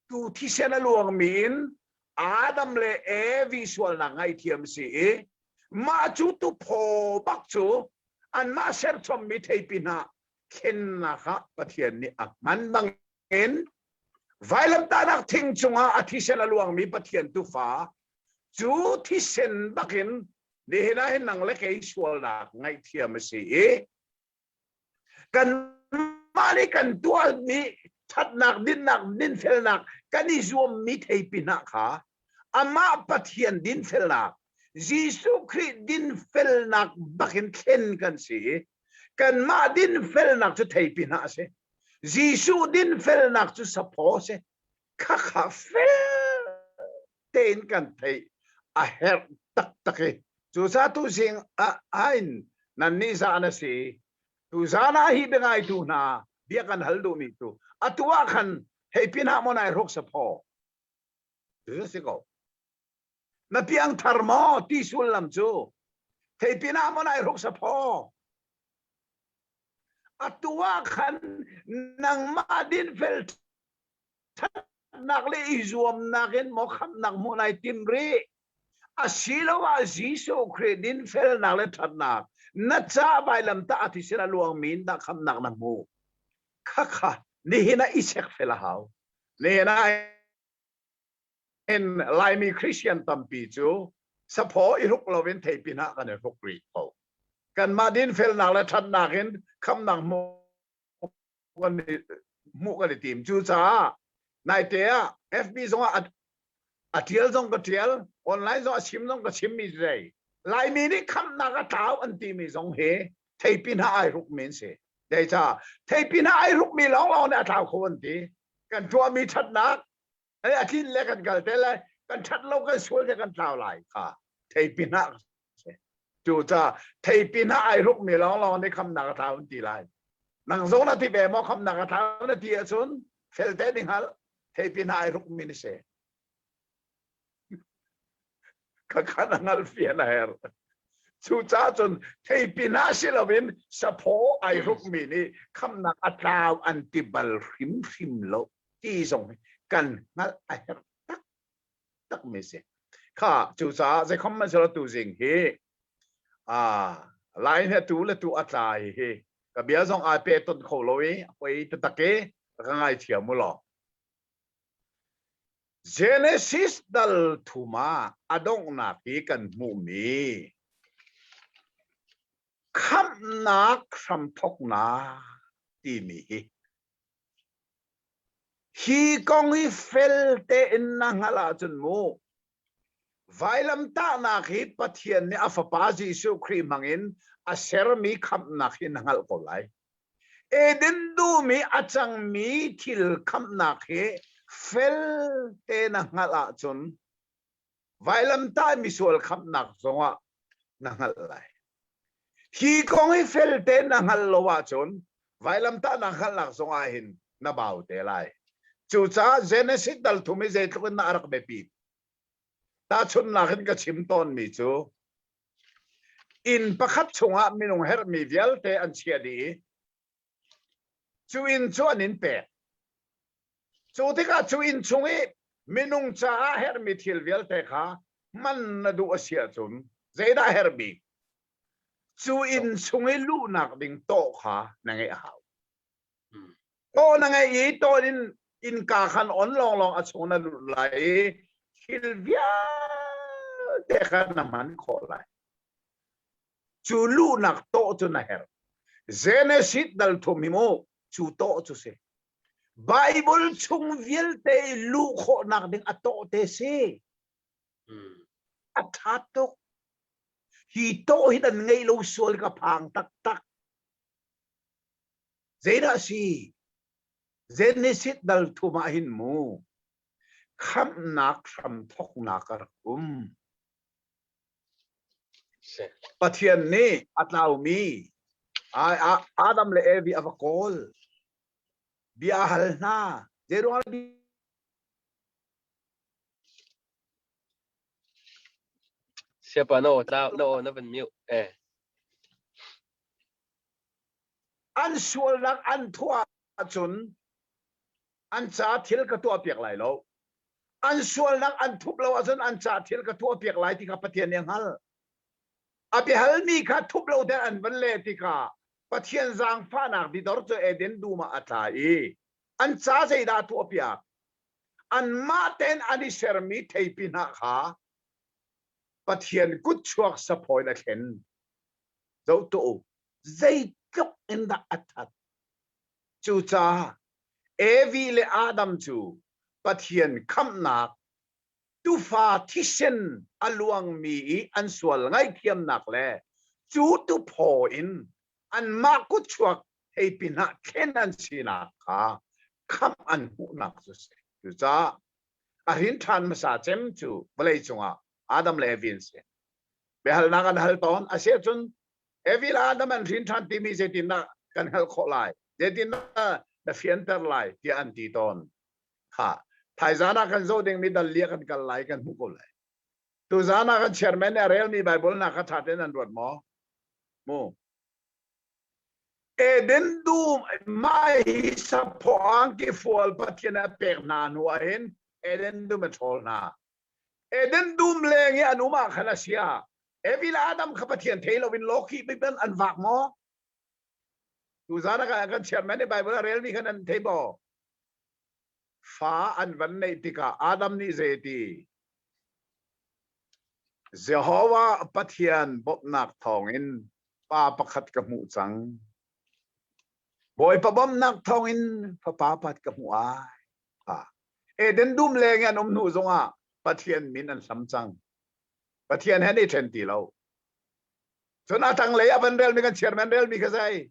tu thisen a luangmi in Adam le Evi sualnak ngaihthiam si i mah cu tuphaw bak cu anmah serchommi theipi hna thlennak ah Pathian nih a hman bangin vailamtahnak thing cungah a thisen a luangmi Pathian tufa cu thisen bakin nihin ah hin nang le kei sualnak ngaihthiam a si i kanmah nih kan tuahmi ṭhatnak dinnak dinfelnak kan i zuammi theipi hna kha amah Pathian dinfelnak Jesuh Khrih dinfelnak bakin thlen kan si i kanmah dinfelnak cu theipi hna a si. Jesuh dinfelnak cu saphaw a si. Khakha fel tein kan theih a herh taktak i cucaah tuzing ah in nannih zan a si tuzan ah hi biangaitu hna bia kan hal duhmi cu atu ah khan hei pin ah maw nai hruk saphaw cu si ko na piangthar maw ti sullam cu thei pin ah maw nai hruk saphaw atu ah khan nangmah dinfel ṭhatnak le i zuamnak in maw khamhnak hmuh nai tim rih asiloah Jesuh Khrih dinfelnak le ṭhatnak na ca vailamtah a thisen a luangmi in dah khamhnak na hmuh khakha nihin ah i chek fel a hau nihin ah hin Laimi Christian tampi cu saphaw i hruk loin theipi hna kan i hruk rih ko kanmah dinfelnak le ṭhatnak in khamhnak hmuh kan i hmuh kan i tim. Cucaah naite ah FB zong ah a tial zong ka tial, online zong a chim zong ka chimmi zei. Laimi nih khamhnak a tlau an timi zong hi theipi hna ai hrukmi an si. Zeica theipi hna ai hrukmi lawnglawng nih a tlau kho an ti. Kan tuahmi ṭhatnak a tlin le kan kal te lai, kan ṭhat lo kan sual te kan tlau lai kha theipi hna Cucaah theipi hna ai hrukmi lawnglawng nih khamnak a thlau an ti lai. Nang zong na ti ve maw khamnak a thlau na ti ahcun felte nih hngalh theipi hna ai hrukmi na si. Khakha na hngalh fian a herh. Cucaah cun theipi hna si loin saphaw ai hrukmi nih khamnak a tlau an ti bal hrimhrim lo ti zong hi kan hngalh a herh tak takmi si. Kha cucaah zeikhom hmanhsehlaw tuzing hi lai he tu le tu a tlai hi ka bia zong ai pe ton kho lo i a poi taktak i ka ngaithiam u law. Genesis dal thum ah a donghnak hi kan hmuhmi khamhnak hramthoknak timi hi Hi kong hi fel tein na hngalh ahcun mu, vailamtahnak hi Pathian nih a Fapa Jesuh Khrih hmangin a sermi khamhnak hi na hngalh ko lai. Eden dum i a cangmi thil khamhnak hi fel te na hngalh ahcun vailamtah misual khamhnak zongah na hngalh lai. Hi kong hi fel tein na hngalh lo ahcun vailamtahnak hngalhnak zongah hin na bau te lai. Cucaah Genesis dal thum hi zeitluk in dah a rak biapit. Tahchunhnak in ka chim tawnmi cu inn pakhat chungah minung herhmi vialte an chiah dih i cu inn cu an in pek. Cu tikah cu inn chung i minung caah herhmi thil vialte kha hman na duh a si ahcun zeidah herh bik? Cu inn chung i luhnak ding tawh kha na ngeih a hau. Tawh na ngeih i tawh in innka khan on lawnglawng a chung na lut lai i thil vialte kha na hman khawh lai. Cu luhnak tawh cu na herh. Genesis dal thum hi mu cu tawh cu si. Bible chung vialte i luh khawhnak ding a tawh te si. A ṭha tuk. Hi tawh hi nan ngeih lo sual ka phang taktak. Zeidah si? Genesis dal thum ah hin mu khamhnak hramthoknak a rak um. Pathian nih a tlaumi Adam le Evi a va kawl. Bia a hal hna. Zeiruang Siapa na aw tlau na aw na van mute eh. An sualnak an thuah ahcun an ca thil ka tuahpiak lai lo. An sualnak an thup lo ahcun an ca thil ka tuahpiak lai ti kha Pathian nih a hngalh. A biahalmi kha thup lo tein an van leh tikah Pathian zaangfahnak didor cu Eden dum ah a tla i an ca zeidah a tuahpiak? Anmah tein an i sermi theipi hnah kha Pathian kutchuak saphaw in a thlen. Zoh tuah u, zeitluk in dah a that. Cucaah Evi le Adam cu Pathian khamhnak tufa thisen a luangmi i an sual ngaihthiamnak le cu tuphaw in anmah kutchuak theipi hnah thlen an sinak kha khamh an hmuhnak cu a si. Cucaah a hrin ṭhan hmasa cem cu vawlei cungah Adam le Evi an si. Biahalnak an hal tawn. A si ahcun Evi le Adam an hrin ṭhan timi zeitindah kan hngalh khawh lai? Zeitindah na fianter lai? tiah an ti tawn. Kha thaizan ah kan zoh dingmi dal li ah kan kal lai kan hmuh ko lai. Tuzan ah kan chairman nih a relmi Bible hna kha ṭha tein an ruat maw? Mu. Eden dum mah hi saphaw angki fual Pathian a pek hna hnu ah hin Eden dum a ṭhawl hna. Eden dum leng i an um ah khan a sia. Evi le Adam kha Pathian thei loin lawkih biban an vak maw? Tuzan ah kan chairman nih Bible a relmi khan an thei maw? Fa an van neih tikah Adam nih zei ti? Jehovah Pathian bawmhnak thawngin pa pakhat ka hmuh cang. Bawipa bawmhnak thawngin fapa pakhat ka hmuh ai. Eden dum leng i an um hnu zongah Pathian min an hlam cang. Pathian he an i ṭhen ti lo. Cun a tanglei a van relmi kan chairman relmi kha zei?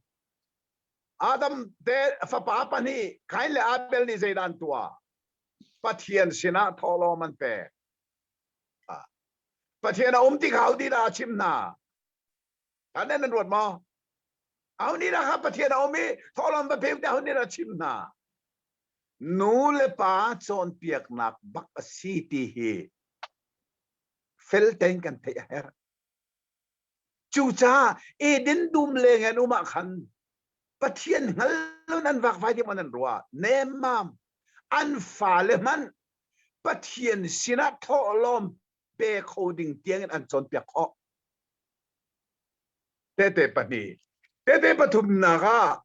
Adam te fapa pahnih Kain le Abel nih zeidah an tuah? Pathian sinah thawhlawm an pek. Pathian a um ti kha ho dah a chim hna? Kan nan ruat maw? Aho nih dah kha Pathian a um i thawhlawm va pe te aho nih dah a chim hna? Nu le pa cawnpiaknak bak a si ti hi fel tein kan theih a herh. Cucaah Eden dum leng an um ah khan Pathian hngal loin an vakvai ding an ruah. Nemmam an fale hmanh Pathian sinah thawhlawm pe kho ding tiangin an cawnpiak khawh. Tete pahnih. Tete pathumnak ah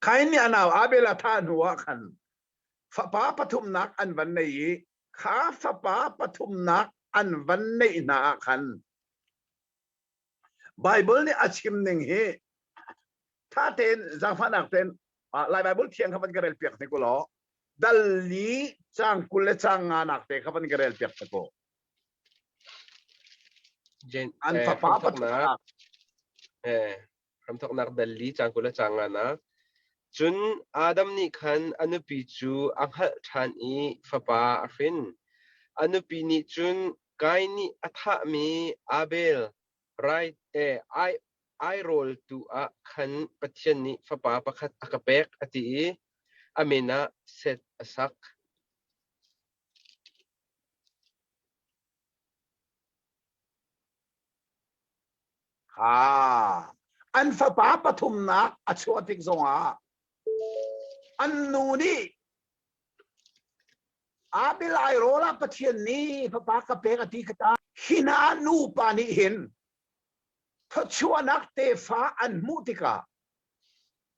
Kain nih a nau Abel a thah hnu ah khan fapa pathumnak an van nei i kha fapa pathumnak an van neih hna ah khan Bible nih a chim ning hi tha tein zaangfahnak tein Lai Bible thiang kha van ka rel piak hnik u law dal li caang 20 le caang nga nak te kha van ka rel piak hnik u. An fapa pathumnak. Hramthawknak dal li caang 20 le caang nganak. Cun Adam nih khan a nupi cu a hngalh ṭhan i fapa a hrin. A nupi nih cun Kain nih a thahmi Abel rai eh, ai airawltu ah khan Pathian nih fapa pakhat a ka pek a ti i a min ah Seth a sak. Ha an fapa pathumnak a chuah tik zongah an nu nih Abel airawl ah Pathian nih fapa ka pek a ti kha ta. Hi hna nupa nih hin thluachuahnak tefa an hmuh tikah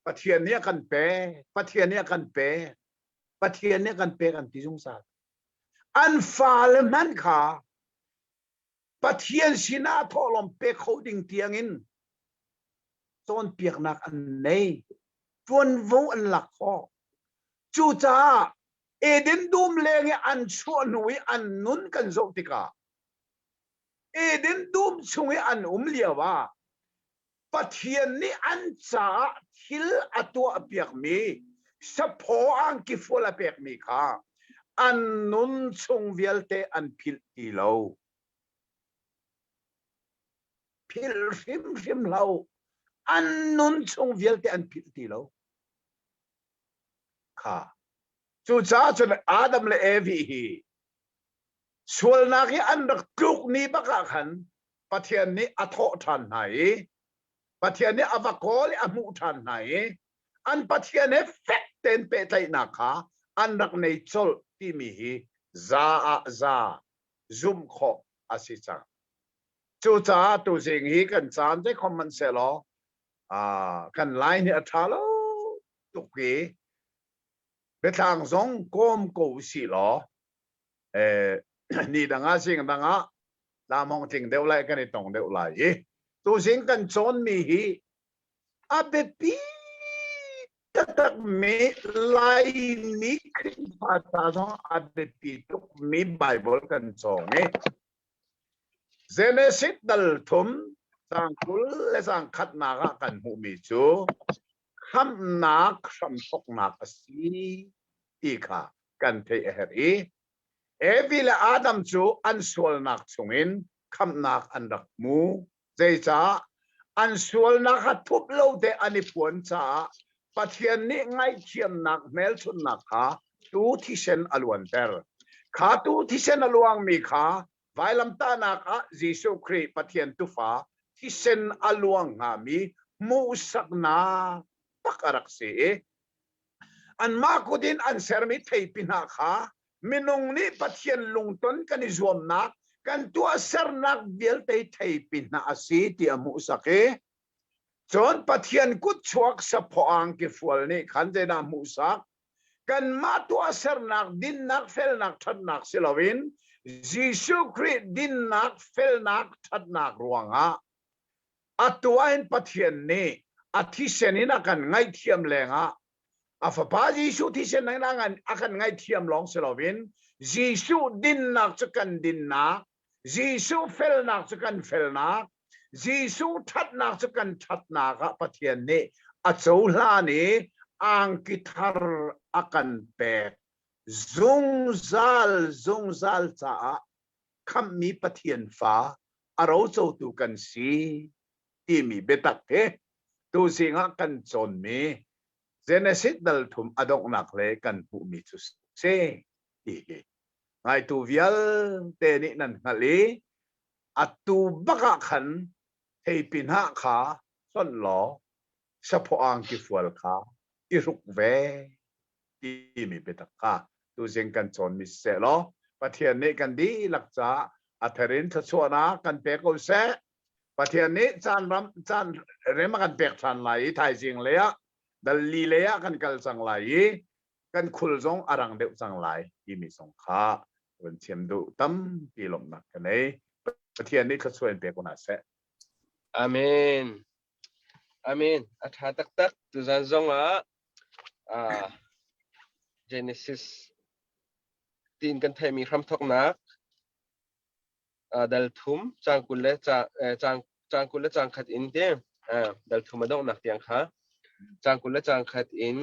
Pathian nih a kan pek, Pathian nih a kan pek, Pathian nih a kan pek an ti zungzal. An fale hmanh kha Pathian sinah thawhlawm pe kho ding tiangin cawnpiaknak an nei, ṭuanvo an lak khawh. Cucaah Eden dum leng i an chuah hnu i an nun kan zoh tikah Eden dum chung i an um lio ah Pathian nih an caah thil a tuahpiakmi saphaw angki fual a pekmi kha an nun chung vialte an philh ti lo. Philh hrimhrim lo. An nun chung vialte an philh ti lo. Kha. Cucaah cun Adam le Evi hi sualnak i an rak tluk ni bak ah khan Pathian nih a thawh ṭhan hna i. Pathian nih a va kawl i a hmuh ṭhan hna i an Pathian he fek tein pehtlaihnak kha an rak nei colh timi hi za ah za zumh khawh a si cang. Cucaah tuzing hi kan caan te khom hmanhsehlaw kan line hi a ṭha lo tuk i biatlang zong kawm ko usih law ni dang ah zing dang ah lamhong tling deuh lai kan i tong deuh lai i tuzing kan cawnmi hi a biapi taktakmi Laimi Khrihfa ca zong a biapi tukmi Bible kan cawng i Genesis dal thum caang 20 le caang khatnak ah kan hmuhmi cu khamhnak hramthawknak a si ti kha kan theih a herh i Evi le Adam cu an sualnak chungin khamhnak an rak hmu. Zeicah? An sualnak kha thup lo te an i phuan caah Pathian nih ngaihthiamnak hmelchunhnak kha tuu thisen a luanter. Kha tuu thisen a luangmi kha vailamtahnak ah Jesuh Khrih Pathian tufa thisen a luang hngami hmuhsaknak tak a rak si i anmah kut in an sermi theipi hna kha minung nih Pathian lungton kan i zuamnak kan tuahsernak vialte theipi hna a si ti a hmuhsak i cun Pathian kutchuak saphaw angki fual nih khan zeidah hmuhsak kanmah tuahsernak dinnak felnak ṭhatnak si loin Jesuh Khrih dinnak felnak ṭhatnak ruangah atu ahhin Pathian nih a thisen in a kan ngaihthiam lengah a fapa Jesuh thisen in a kan ngaihthiam lawng si loin Jesuh dinnak cu kan dinnak, Jesuh felnak cu kan felnak, Jesuh ṭhatnak cu kan ṭhatnak ah Pathian nih a cohlan i angki thar a kan pek zungzal zungzal caah khamhmi Pathian fa a rocotu kan si timi biatak hi tuzing ah kan cawnmi Genesis dal thum a donghnak le kan hmuhmi cu si ti hi ngaitu vialte nih nan hngalh i atu bak ah khan theipi hnah kha hlonh law saphaw angki fual kha i hruk ve timi biatak kha tuzing kan cawnmi siseh law Pathian nih kan dihlak caah a therin thluachuahnak kan pe ko seh. Pathian nih caan ram caan rem a kan pek ṭhan lai i thaizing lei ah dalli lei ah kan kal cang lai i kan khul zong a rang deuh cang lai timi zong kha kan thiam duh tampi lawmhnak ka nei. Pathian nih thluachuah in pe ko hna seh. Amen. Amen. A ṭha taktak. Tuzan zong ah Genesis tiin kan theihmi hramthawknak dal thum caang 20 le caang 20 le caang khat in te dal thum a donghnak tiang kha caang 20 le caang khat in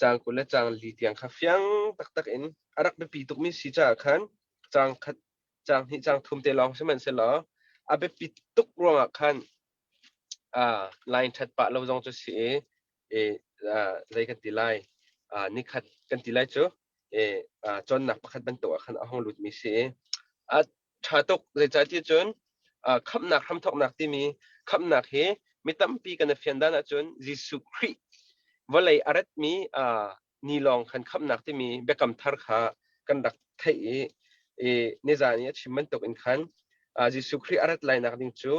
caang 20 le caang li tiang kha fiang taktak in a rak biapi tukmi si caah khan caang khat caang hnih caang thum te lawng sihmanhsehlaw a biapi tuk ruangah khan line ṭhat pah lo zong cu si i zei kan ti lai nikhat kan ti lai cu cawnnak pakhat bantuk ah khan a hung lutmi si i a ṭha tuk. Zeicahtiah cun khamhnak hramthawknak timi khamhnak hi mi tampi kan i fian dan ahcun Jesuh Khrih vawlei a ratmi ni lawng khan khamhnak timi biakam thar kha kan rak theih i nizan i a chim bantuk in khan Jesuh Khrih a rat lainak ding cu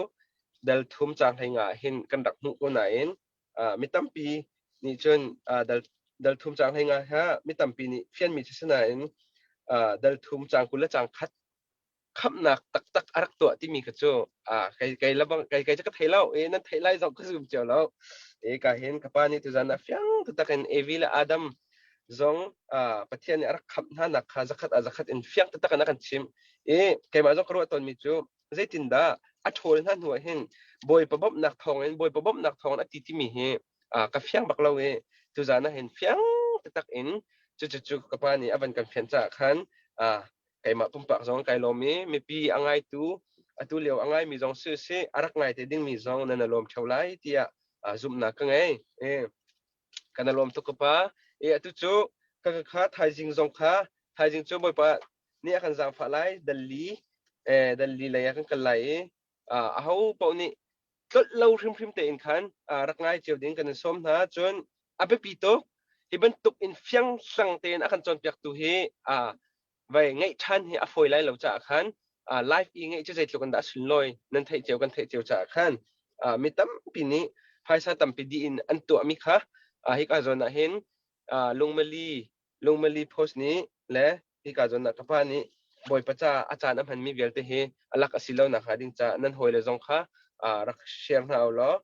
dal thum caang 15 ah hin kan rak hmuh ko nain mi tampi nih cun dal dal thum caang 15 ha mi tampi nih fianmi cu si nain dal thum caang 20 le caang khat khamhnak taktak a rak tuah timi kha cu kei kei labang kei kei cu ka thei lo i nan theih lai zong ka zum cio lo. E ka hin ka pa nih tuzan ah fiang taktak in Evi le Adam zong Pathian nih a rak khamh hna nak kha zakhat ah zakhat in fiang taktak in a kan chim i keimah zong ka ruah tawnmi cu zeitindah a ṭhawl hna hnu ah hin Bawipa bawmhnak thawngin Bawipa bawmhnak thawngin a ti timi hi ka fiang bak lo i tuzan ah hin fiang taktak in cucu ka pa nih a van kan fian caah khan keimah pumpak zong kai lawm i mipi a ngaitu atu lio a ngaimi zong si si a rak ngai te dingmi zong nan lawm theo lai tiah zumhnak ka ngei. Kan lawm tuk ka pa. E atu cu ka kha thaizing zong kha thaizing cu Bawipa nih a kan zaangfah lai dalli dalli lei ah kan kal lai i aho paoh nih. tlolh lo hrimhrim tein khan rak ngai cio ding kan in sawm hna. Cun a biapi tuk hi bantuk in fianghlang tein a kan cawnpiaktu hi vai ngeih ṭhan hi a fawi lai lo caah khan live i ngeih cu zeitluk in dah sunlawi nan theih cio kan theih cio caah khan mi tampi nih phaisa tampi dih in an tuahmi kha hika zawn ah hin lungmali lungmali post nih le hika zawn ah ka pa nih Bawipa ca a caan a hmanmi vialte hi a lak a si lo nak hnga ding caah nan hawile zong kha rak share hna u law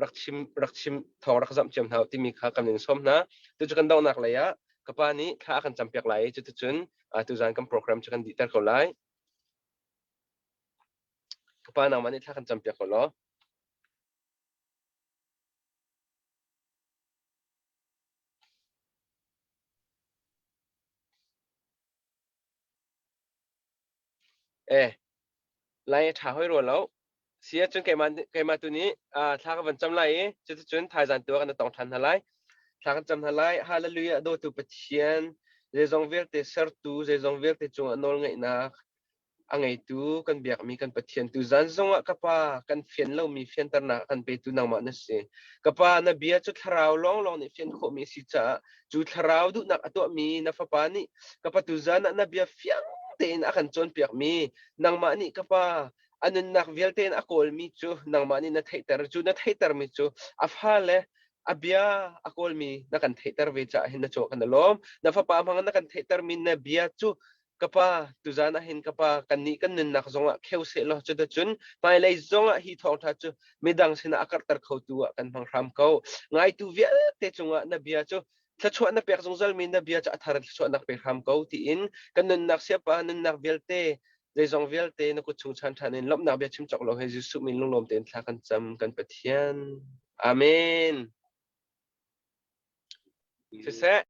rak chim rak chim thawng rak zamh ciam hna u timi kha kan in sawm hna. Tucu kan donghnak lei ah ka pa nih thla a kan campiak lai i cuticun tuzan kan program cu kan dihter ko lai. Ka pa nangmah nih thla kan campiak ko law. Eh, lai a ṭha hoi rua lo. Si ahcun keimah keimah tu nih thla ka van cam lai i cuticun thaizan tu ah kan i tong ṭhan hna lai. Thla kan cam hna lai. Hallelujah dawtu Pathian, zeizong vialte sertu, zeizong vialte cungah nawlngeihnak a ngeitu kan biakmi kan Pathian tu zan zongah ka Pa kan fian lomi fianternak a kan petu nangmah na si. Ka Pa na bia cu thlarau lawnglawng nih fian khawhmi a si caah cu thlarau duhnak a tuahmi na fapa nih ka Pa tuzan ah na bia fiang tein a kan cawnpiakmi nangmah nih ka Pa a nunnak vialte in a kawlmi cu nangmah nih na theihter cu na theihtermi cu a fale a bia a kawlmi na kan theihter ve caah hin na cawh kan i lawm na fapa hmang na kan theihtermi na bia cu ka pa tuzan ah hin ka pa kannih kan nunnak zongah kheu seh law cuticun hmailei zongah hi thawngṭha cu midang sinah a karhter khotu ah kan hmang hram ko ngaitu vialte cungah na bia cu thluachuah na pek zungzalmi na bia cu a thar in thluachuahnak pe hram ko tiin kan nunnak siapa nunnak vialte zeizong vialte na kut chung chan ṭhan in lawmhnak bia chim cawk lo he Jesuh min lunglawm tein thla kan cam kan Pathian. Amen. Siseh.